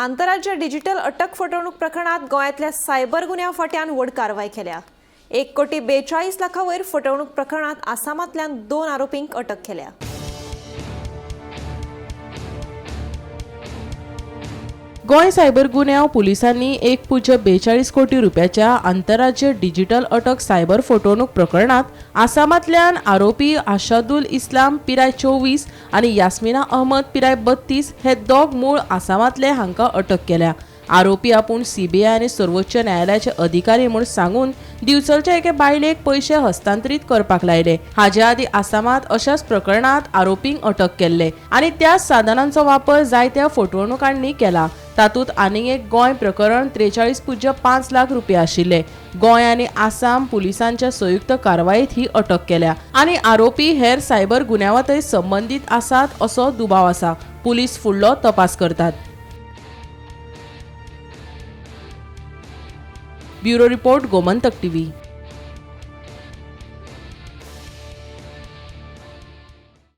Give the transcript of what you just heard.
आंतरराज्य डिजिटल अटक फटवणूक प्रकरणात गोंयांतल्या सायबर गुन्यांव फांट्यान व्हड कारवाय केल्या. 1 कोटी 42 लाखां वयर फटवणूक प्रकरणात आसामांतल्यान 2 आरोपींक अटक केल्या. गोंय सायबर गुन्यांव पुलिसांनी 1.42 कोटी रुपयाच्या आंतरराज्य डिजिटल अटक सायबर फटवणूक प्रकरणात आसामांतल्यान आरोपी आशादुल इस्लाम, पिराय 24, आनी यास्मिना अहमद, पिराय 32, हे दोग मूळ आसामांतले, हांकां अटक केल्या. आरोपी आपूण सीबीआय आनी सर्वोच्च न्यायालयाचे अधिकारी म्हूण सांगून दिवचलच्या एके बायलेक पयशे हस्तांतरीत करपाक लायले. हाचे आदीं आसामांत अशाच प्रकरणात आरोपींक अटक केल्ले आनी त्याच साधनांचो वापर जायत्या फटवणुकांनी केला. तातूंत आनीक एक गोंय प्रकरण 43.05 लाख रुपया आशिल्ले. गोंय आनी आसाम पुलिसांच्या संयुक्त कारवायेत ही अटक केल्या आनी आरोपी हेर सायबर गुन्यांवांतय संबंदीत आसात असो दुबाव आसा. पुलीस फुडलो तपास करतात. Bureau report, Gomantak TV.